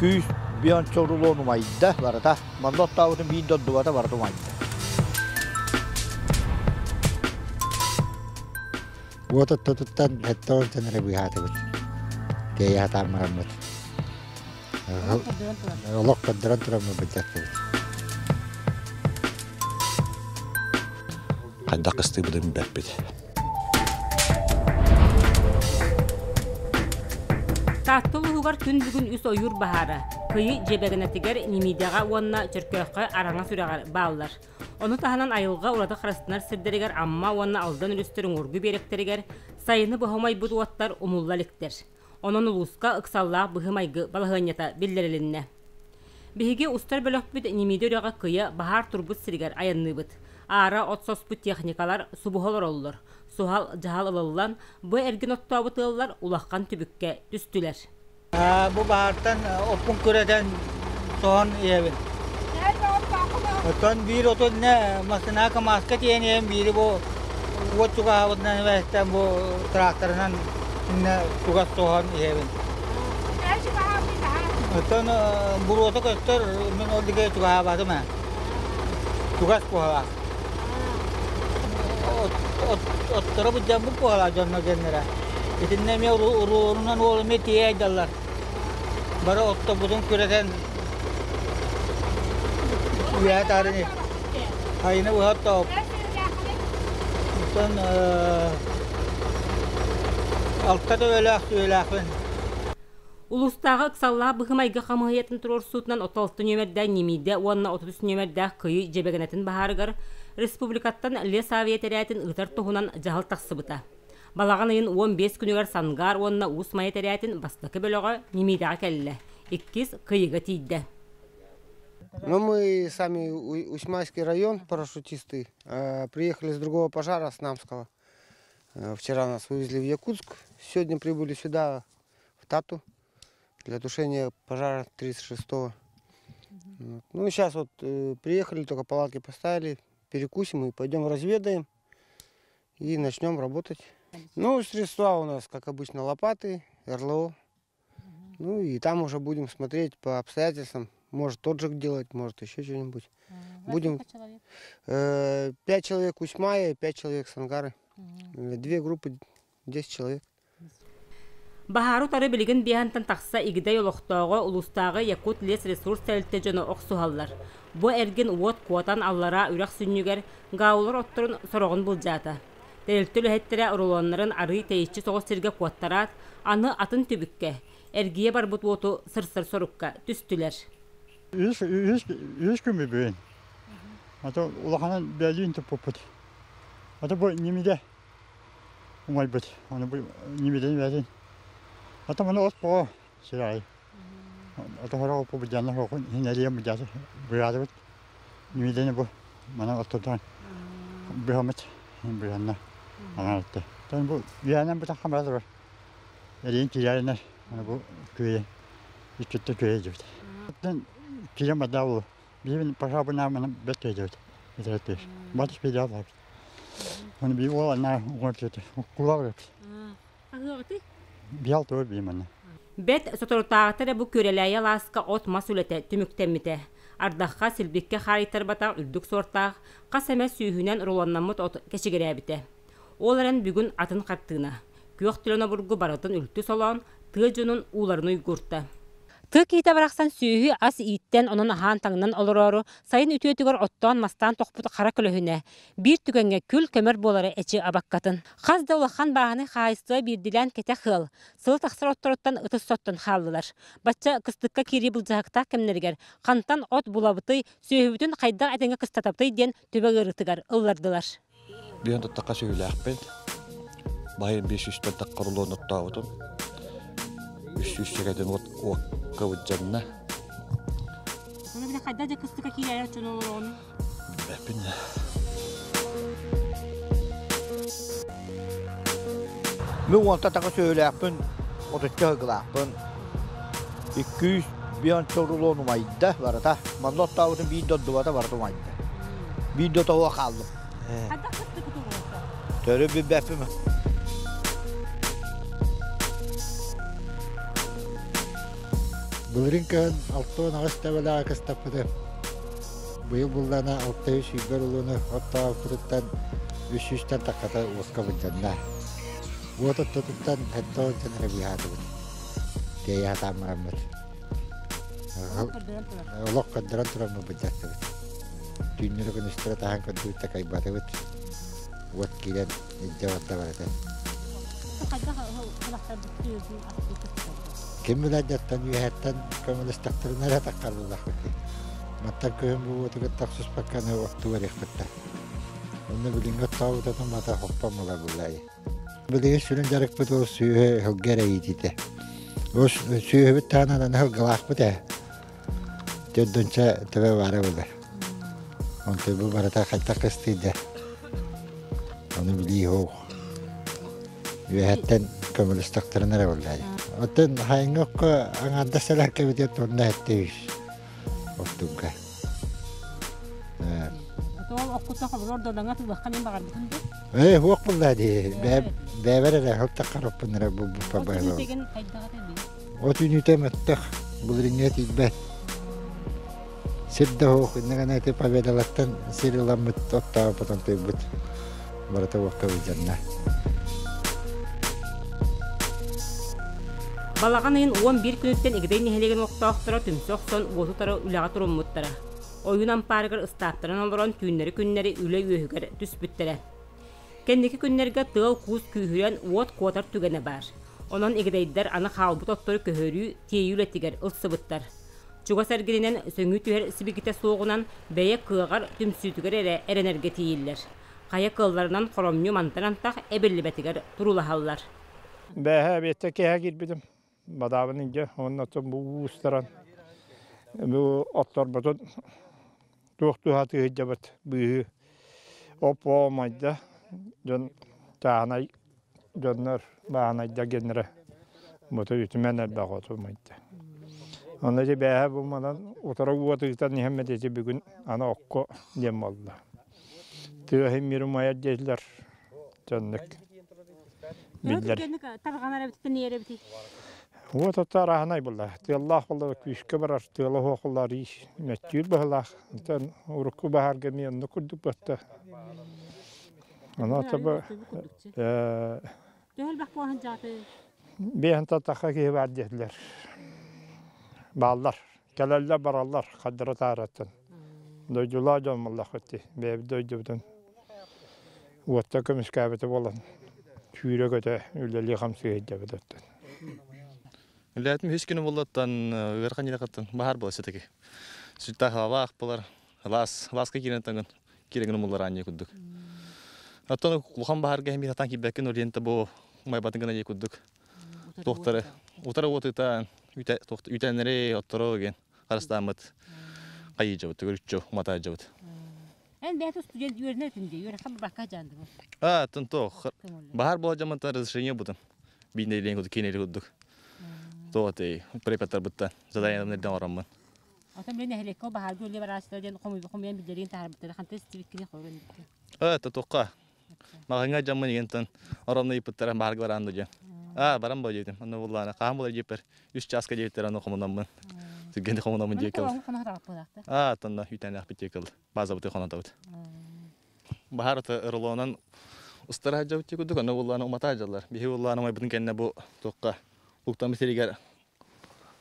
Иккүүс бион чорулуон умайда барыта. Манна оттообутун биир дордубата барыта умайда. Уот оттотуттан сэттэ уонтан эрэ быыһаатыбыт. Тиэйэ сатаан бараммыт. Олох көрдөрөн тураммыт былдьаттыбыт. Хайдах кыстыыбытын билбэппит. Таатта улууһугар күн бүгүн үс ойуур баһаара Кыйы Дьиэбэгэнэтигэр, Ньимиидэҕэ уонна Чөркөөххө араҥас үрэҕэр бааллар. Ону таһынан айылҕа ураты харыстанар сирдэригэр Амма уонна Алдан өрүстэр уҥуоргу биэрэктэригэр сайыны быһа умайбыт уоттар умулла иликтэр. Онон улууска ыксаллаах быһыы-майгы балаһыанньата биллэрилиннэ. Биһиги устар бөлөхпүт Ньимиидэ үрэҕэ кыйа баһаар турбут сиригэр айанныыбыт. Аара от соспут техникалар субуһа олороллор. Суһал дьаһал ылыллан, бу эргин оттообут ыаллар улахан түбүккэ түстүлэр. Бу баһаартан оппун күрэтэн соһон иһэбин. Оттон биир отун массыына КАМАЗка тиийэн иһэн биири бу уот чугаһаабытынан эбээстэн бу тракторынан иннэ чугас соһон иһэбин. Оттон буруота көстөр, мин ол диэки чугаһаабатым ээ. Чугас куһалаах. Отторо быдьаммыт куһалаах дьонно дьэннэрэ. Итиннэ эмиэ уруурунан уол эмиэ тиийэ айдаллар. Бары оттобутун күрэтэн үөһэ таарыны хайыны быһа оттооп. Оттон алта төбөлөөх сүөлээхпин. Улуустааҕы ыксаллаах быһыы-майгы хамыыһыйатын туруорсуутунан 36 нүөмэрдээх Ньимиидэ уонна 33 нүөмэрдээх Кыйы Дьэбэгэнэтин баһаарыгар республикаттан лесавиа тэрээһин ыытар туһунан дьаһал тахсыбыта. Балаҕан ыйын 15 күнүгэр Сангаар уонна Уус Майа тэрээһин бастакы бөлөҕө Ньимиидэҕэ кэллэ, иккис Кыйыга тиийдэ. Ну, мы сами Усть-Майский район, парашютисты, приехали с другого пожара, с Намского. Вчера нас вывезли в Якутск, сегодня прибыли сюда, в Тату, для тушения пожара 36-го. Ну, сейчас вот приехали, только палатки поставили, перекусим и пойдем разведаем и начнем работать. Ну, средства у нас, как обычно, лопаты, РЛО. Ну и там уже будем смотреть по обстоятельствам. Может, отжиг делать, может, еще что-нибудь. Будем. 5 человек Усть-Мая, 5 человек Сангары. Две группы, 10 человек. Баһаары утары билигин биэһэнтэн тахса Игидэй олохтооҕо улуустааҕы Якутлесресурс тэрилтэ дьоно охсуһаллар. Бу эргин уот куотан аллараа үрэх сүнньүгэр гаулар отторун сороҕун былдьаата. Тэрилтэ үлэһиттэрэ рулоннарын арыый тэйиччи соҕус сиргэ куоттараат, аны атын түбүккэ, эргийэ барбыт уоту сырсар сорукка түстүлэр. Үс, үс, үс күн бүгүн. Ато улаханан бэлиин туппуппут. Ато бу нимиде умайбыт. Аны бу нимиден бэтин. Ато маны от по сирай. Ато хора оппу бу хокун хинелием бу быраадыбыт. Нимидени бу мана оттотон быһамыт быһанна аҥаратты. Тон бу үһэнэн бу тахха бар. Эриин киирэринэр бу күөйэ иккитте күөйэ дьүбүт. Киирэн бардаа бу биибин пашабына бэт күөйдүбүт. Итэреттир. Батыс педиатр. Оны би ол ана угар кулар. Биал тур би манна. Бэт соторутааҕыта эрэ бу Күөрэлээйи алааска от-мас үлэтэ түмүктэммитэ. Ардахха, силбиккэ хаайтарбатах үрдүк суортаах, хас эмэ сүүһүнэн рулоннаммыт от кэчигирээбитэ. Ол эрэн бүгүн атын хартыына. Күөх төлөн обургу барытын үлтү солоон, тыа дьонун ууларын уйгурта. Тыа киһитэ барахсан сүөһү ас ииттэн, онон аһаан-таҥнан олороору, сайын үтүөтүгэр оттоон-мастаан тохпут хара көлөһүнэ, биир түгэҥҥэ күл-көмөр буолара эчи абаккатын. Хас да улахан бааһынай хаһаайыстыба биирдилээн кэтэх ыал, сылы тахсар отторуттан ытыс соттон хааллылар. Бачча кыстыкка киирии былдьаһыктаах кэмнэригэр хантан от булабытый, сүөһүбүтүн хайдах этэҥҥэ кыстатабытый диэн түбэ ыарыытыгар ыллардылар. Биһэн туттахха сүһүлээхпин. Баһын биир сүүстэн тахха рулон оттообутум. Үс сүүс чэкэтин от уокка быдьанна. Хайда дьэ кыстыка киирэр дьон олороҕун? Билбэппин. Мин уонта таҕа сүөһүлээхпин, отучча ыгылаахпын. Икки бион чорулуон умайда барыта. Манна оттообутум биир да ордубата барыта умайда. Биир да тоҕо хааллым. Төрү билбэппин. Былырыын кыһын 68 төбөлөөх кыстаппыты. Быйыл буллана 620 рулону оттообуппутуттан 300-тэн таххата уоска былдьанна. Уот оттотуттан 70 эрэ быыһаатыбыт. Тиэйэ сатаан бараммыт. Олох көрдөрөн тураммыт былдьаттыбыт. Түүннэри күнүстэрэ таһан көрдүбүт да кайбатыбыт. Уот киирэн илдьэ барда барыта. Ким билэр дьаттан үөһэттэн көмөлөстөхтөрүнэ эрэ таххар буоллахпыт дии. Мантан күһүн бу уотугар тахсыспакка аны оттуу барыахпыт да. Онно билиҥҥи оттообутатын мата хоппон буолар буоллаайы. Билигин сүрүн дьарыкпыт ол сүөһү сылгы эрэ иитиитэ. Ол сүөһүбүт таһынан аны сылгылаахпыт ээ. Төрдүнчэ төбө баара буолар. Онтон бу барыта хайдах кыстыйда? Ону билии суох. Үөһэттэн көмөлөстөхтөрүнэ эрэ буоллаа. Оттон хайыҥҥы окко аҥаардас сэлээркэбитигэр тонна эттэ үс оттугга. Ол оккута холобур додоҥа тыллахха мин баҕарбытым дуу? Ээ, хуох буллаа дии. Бэйэбэр эрэ халтаххар оппун эрэ булбуппа быһалаах. От үүнүүтэ мөттөх, былырыыҥҥа тиийбэт. Сир да суох, иннэ гына ити победалартан сир ыламмыт, оттообутун тыйбыт. Барыта уокка былдьанна. Балаҕан ыйын 11 күнүттэн Игидэй нэһилиэгин олохтоохторо түмсэ охсон уоту утары үлэҕэ туруммуттара. Ойуун ампаарыгар ыстааптаран олорон түүннэри-күннэри үлэ үөһүгэр түспүттэрэ. Кэнники күннэргэ тыал-куус күүһүрэн уот куотар түгэнэ баар. Онон игидэйдэр аны хаалбыт оттору көһөрүү, тиэйии үлэтигэр ылсыбыттар. Чугас эргининэн сөҥүү түһэр сибикитэ суоҕунан бэйэ кыаҕар, түмсүүтүгэр эрэ эрэнэргэ тиийиллэр. Хайа кыалларынан хоромньу мантан антах эбиллибэтигэр туруулаһаллар. Бээһээ эбиэттэ киэһэ киирбитим. Бадаабын илдьэ уонна бу уустаран бу отторбутун туох туһа тыыһыйдьабыт быыһыы оп-оо майда дьон чааһынай дьоннор бааһынайдар геннэрэ буту үтүмэн элбэх оту майда. Онно ити бээһэ бу манан утары уот ыытан иһэммит ити бүгүн аны окко диэн буолла. Тыаһы мир умайар диэтилэр дьоннук биллэр. Тарҕанар эбиттэн иэр эбитий? Уот ото арааһынай буолла. Тыаллаах буолла күүскэ барар, тыала суох буоллар мөттүүр быһылаах. Онтон урукку баһаарга эмиэ оннук курдук батта. Ону отобо Төһө элбэх буолан дьааты? Биэһэн тахха киһи баар диэтилэр. Бааллар. Кэлэллэр бараллар хардары таараттан. Дойдулаах дьон буоллахпыт дии. Бэйэбит дойдубутун уотта көмүскээбитэ буолан сүүрэ-көтө үлэлии-хамсыы сылдьабыт оттон. Үлээтим үһүс күнү буоллаттан ыарахан дьиэхаттан баһаар буола ситики. Сүрдээх халаах булар, лаас, лааска киирэн таҥын киирэн муллар аанньа курдук. Оттон улахан баһаарга иһин сатаан киирбэккин ориента бу майбатын гына дии курдук. Туохтары утары уотута үтэннэри отторо диэн харыстааммыт хайыыдьабыт төгүрүччү уматаадьабыт. Эн бэйэ студент үөрэнэр этин дии, үөрэххэ барбакка дьаанды бу. А, тон то баһаар буола дьаммантан разрешение бутун. Биинэйлээн курдук, кинэли курдук. Тоотей, преподтарбыттан заданияларын эрдэн ороммун. Отон били нэһилиэккэ баһаарга үлэ барааччылар диэн хомуйан биллэриин таһаарбыттара хантан истибиккини хорун дикки. Э, тотуққа. Маҕаҥҥа дьаммын игентэн оромно ыйыппыттара баһаарга бараан диэн. Аа, баран бо диэтим. Онно буллаана хаһан буолар диэппэр үс чааска диэбиттэр аны хомунаммын. Түргэнник хомунаммын диэкэл. Аа, тонна үтэнээхпит диэкэл. Базабыты хонотабыт. Баһаар ата ырылонан устара сылдьабыт курдук, онно буллаана умата сылдьаллар. Биһи буллаана умайбытын кэннэ бу туохха уктаммыт сиригэр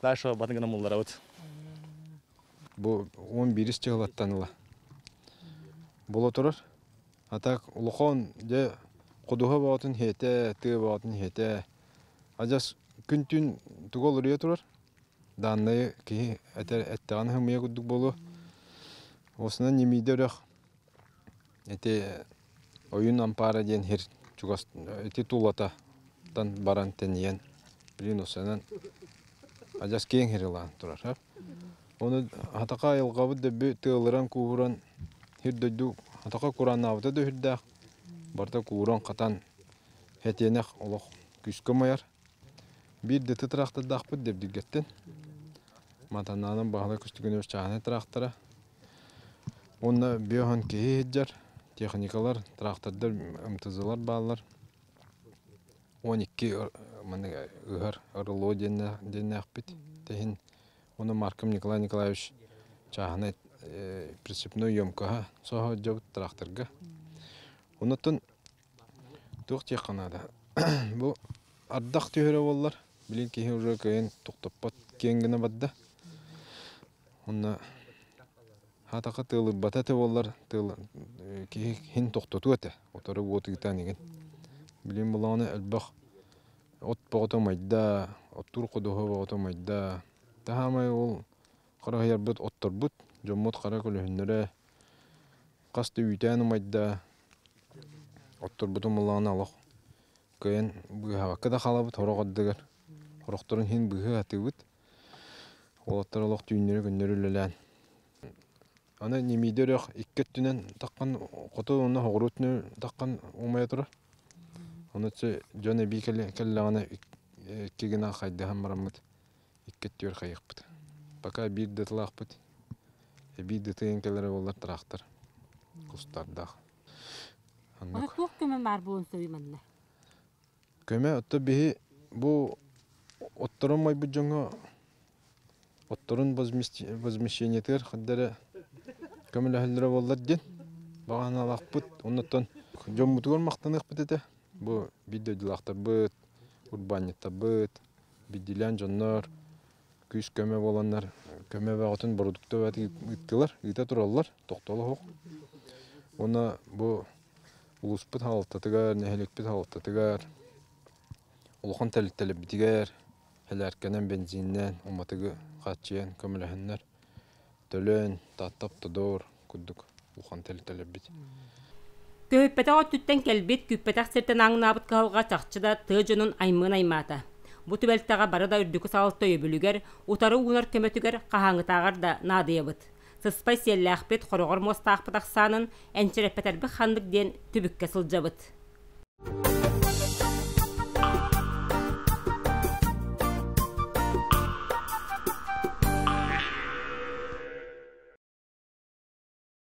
дальше батын гына мулларабыт. Бу 11 чыһылаттан ыла буола турар. А так улахан дьэ ходуһа бөҕөтүн иһэтэ, тыа бөҕөтүн иһэтэ. Адьас күн-түүн тугу олоруйа турар. Дааннайы киһи этэр эттэҕин ымыйа курдук буолуо. Осунан ньимийдэ үрэх ити ойуун ампаара диэн сир чугас ити тулататтан баран тэнийэн билин осунан адьас киэҥ сир ылаан турар. Ону хатака айылҕабыт дөбү тыалыран кууһуран сир дойду хатака курааннаабыта да сүрдээх барыта кууран-хатан хэтиэнэх олох күүскэ умайар. Биир да тыраахтардаахпыт Дэбдиргэттэн. Матаннаанан Баһылай Көстөкүүнэбис чааһынай тыраахтара. Уонна биоһон киһи сылдьар, техникалар, тыраахтардар, МТЗ-лар бааллар. 12 маннык ыһар РЛО диэннээхпит. Тэһин. Оны Марков Николай Николаевич чааһынай прицепной емкоһа соһо дьобут тракторга. Онотон туох диэххэ наада. Бу ардах түһэрэ буоллар, билин киһи уже кыайан тохтоппот киэҥ гына барда. Онно хаатаха тыалырбата этэ буоллар, тыал киһи хин тохтотуо этэ. Отору уот ыытан игин. Билин булаҕына элбэх от боҕото умайда, оттуур ходуһа боҕото умайда. Таһаамай ол хараһыйарбыт отторбут, дьоммут хара көлөһүннэрэ хас да үүтээн умайда. Отторбутун буллаҕына олох кыайан быыһаабакка да хаалабыт сорох ардыгар. Сорохторун иһин быыһыы сатыыбыт. Уолаттар олох түүннэри-күннэри үлэлээн. Аны Ньимиидэ үрэх икки өттүнэн таххан хоту уонна соҕуруу өттүнэн таххан умайа турар. Ону дьон эбии кэллэҕинэ икки гына хайдыһан бараммыт икки өттүгэр хайыахпыт. Пока биир да тылаахпыт эбии да тыйын кэлэрэ буоллар тыраахтар кустардаах. Оннук. Туох көмө баар буолуон сөбүй манна? Көмө отто биһи бу отторун майбыт дьоҥҥо отторун возмещениетыгар хаддара көмөлөһөллөрө буоллар диэн баҕаналаахпыт. Оннуттан дьоммутугар махтаныахпыт этэ. Бу биир дойдулаахтарбыт, урбаанньыттарбыт, биирдиилээн дьоннор күүс-көмө буоланнар көмө бөҕөтүн бородукта ыыттылар, ыыта тураллар, тохтоло суох. Уонна бу улууспут хаалтатыгар, нэһилиэкпит хаалтатыгар, улахан тэрилтэлэрбитигэр сэлээркэнэн, бензиннээн уматыгы хааччыйан көмөлөһөннөр төлөөн, Таатта Автодор курдук улахан тэрилтэлэрбит. Көһүппэтэх өттүттэн кэлбит, күүппэтэх сиртэн ааҥнаабыт кыһалҕа чахчы да тыа дьонун аймыан аймаата. Бу түбэлтэҕэ бары да үрдүкү салалта өйөбүлүгэр, утары уунар көмөтүгэр хаһааҥҥытааҕар да наадыйабыт. Сыспай сиэллээхпит, хороҕор муостаахпыт ахсаанын энчирэппэтэрбит ханнык диэн түбүккэ сылдьабыт.